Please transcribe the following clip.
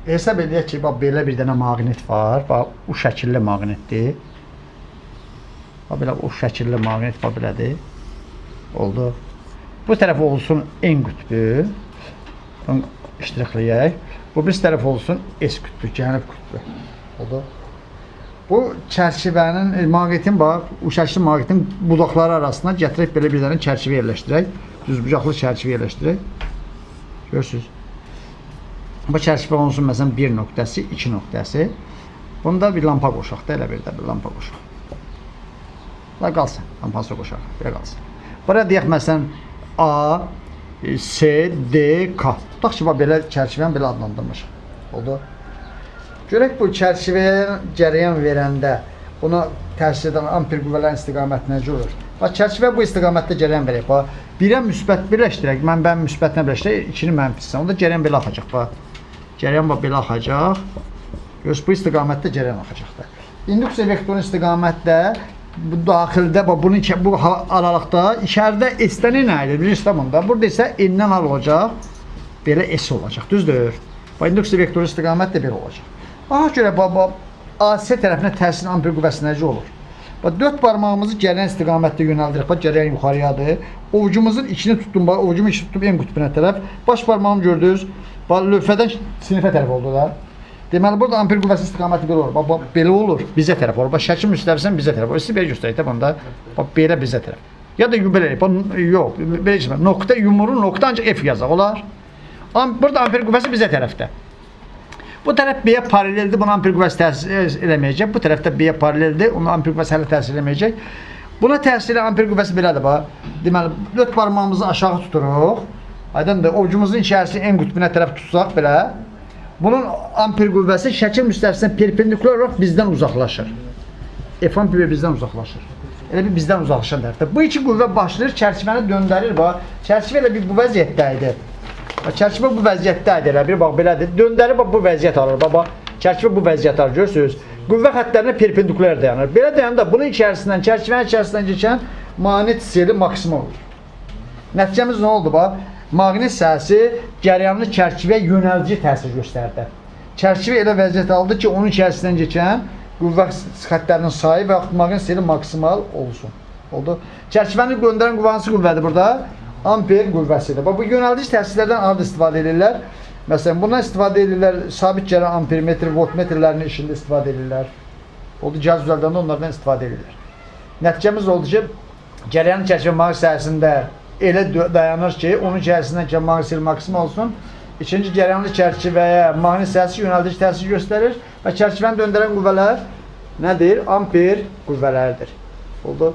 Hesab edək ki, bax belə bir dənə maqnit var. Bax u şəkilli maqnitdir. Bax belə u şəkilli maqnit bax belədir. Oldu. Bu tərəf olsun N qütbü. Bunu iştiraklayaq. Bu bir tərəf olsun S qütbü, cənub qütbü. Oldu. Bu çərçivənin, maqnitin bax, u şəkilli maqnitin budaqları arasına gətirək belə bir dənə çərçivə yerləşdirək. Düzbucaqlı çərçivə yerləşdirək. Görürsüz. Bu çərçivə olsun məsələn 1 nöqtəsi, 2 nöqtəsi. Bunda bir lampa qoşaq da, elə bir də bir lampa qoşaq. La qalsın, lampası qoşaq, belə qalsın. Bura deyək məsələn A, C, D, K. Tutaq ki, bax belə çərçivəni belə adlandırmışıq. Oldu. Görək bu çərçivəyə cərəyan verəndə buna təsir edən amper qüvvələrin istiqaməti necə olur? Bax çərçivə bu istiqamətdə cərəyan verək. Bax 1-ə müsbət birləşdirək, mənbənin müsbətinə birləşdirək, 2-ni mənfisinə. Onda cərəyan belə axacaq. Bax. Cərəyan bax belə axacaq. Görürsüz, bu istiqamətdə cərəyan axacaq da. İnduksiya vektorunun istiqamətdə bu daxildə bax bunun bu aralıqda içəridə S-dən N ayrılır. Bilirsiniz də bunda. Burada isə N-dən R olacaq. Belə S olacaq. Düzdür? Bax induksiya vektoru istiqamət də belə olacaq. Baxa görə bax AC tərəfinə təsir amper qüvvəsi necə olur? Bax 4 barmağımızı gələn istiqamətdə yönəldirik. Bax cərəyan yuxarıyadır. Ovucumuzun içini tutdum, bax ovucumun içini tutdum N qütbünə tərəf. Baş barmağım gördünüz. Bax lövhədən sinifə tərəf oldu da. Deməli burada amper qüvvəsi istiqaməti belə olur. Bax, bax belə olur, bizə tərəf olur. Bax şəkil müstəvisən bizə tərəf olur. Sizə belə göstərək də bunda. Bax belə bizə tərəf. Ya da belə eləyək. Bax yox, belə etmə. Nöqtə yumru nöqtə ancaq F yazaq olar. Burada amper qüvvəsi bizə tərəfdə. Bu tərəf B-yə paraleldir, buna amper qüvvəsi təsir eləməyəcək. Bu tərəfdə B-yə paraleldir, ona amper qüvvəsi hələ təsir eləməyəcək. Buna təsir edən amper qüvvəsi belədir bax. Deməli, 4 barmağımızı aşağı tuturuq. Aydındır, ovucumuzun içərisini N qütbünə tərəf tutsaq belə, bunun amper qüvvəsi şəkil müstəvisinə perpendikulyar olaraq bizdən uzaqlaşır. F amper bizdən uzaqlaşır. Elə bir bizdən uzaqlaşan tərəfdə. Bu iki qüvvə başlayır, çərçivəni döndərir bax. Çərçivə elə bir bu vəziyyətdə idi. Bax, çərçivə bu vəziyyətdə idi elə bir bax belədir. Döndərir bax bu vəziyyət alır. Bax, bax çərçivə bu vəziyyət alır. Görürsüz? Qüvvə xəttlərinə perpendikulyar dayanır. Belə dayananda bunun içərisindən, çərçivənin içərisindən keçən maqnit seli maksimal olur. Nəticəmiz nə oldu bax? Maqnit sahəsi cərəyanlı çərçivəyə yönəldici təsir göstərdi. Çərçivə elə vəziyyət aldı ki, onun içərisindən keçən qüvvə xəttlərinin sayı və yaxud maqnit seli maksimal olsun. Oldu. Çərçivəni göndərən qüvvə hansı qüvvədir burada? Amper qüvvəsidir. Bax bu yönəldici təsirlərdən harada istifadə edirlər? Məsələn, bundan istifadə edirlər, sabit cərəyan ampermetr, voltmetrlərinin işində istifadə edirlər. Oldu, cihaz düzəldəndə onlardan istifadə edirlər. Nəticəmiz oldu ki, cərəyan çərçivə maqnit sahəsində elə dayanır ki, onun içərisindən ki, maqnit seli maksimal olsun. İkinci cərəyanlı çərçivəyə maqnit sahəsi yönəldici təsir göstərir və çərçivəni döndərən qüvvələr nədir? Amper qüvvələridir. Oldu.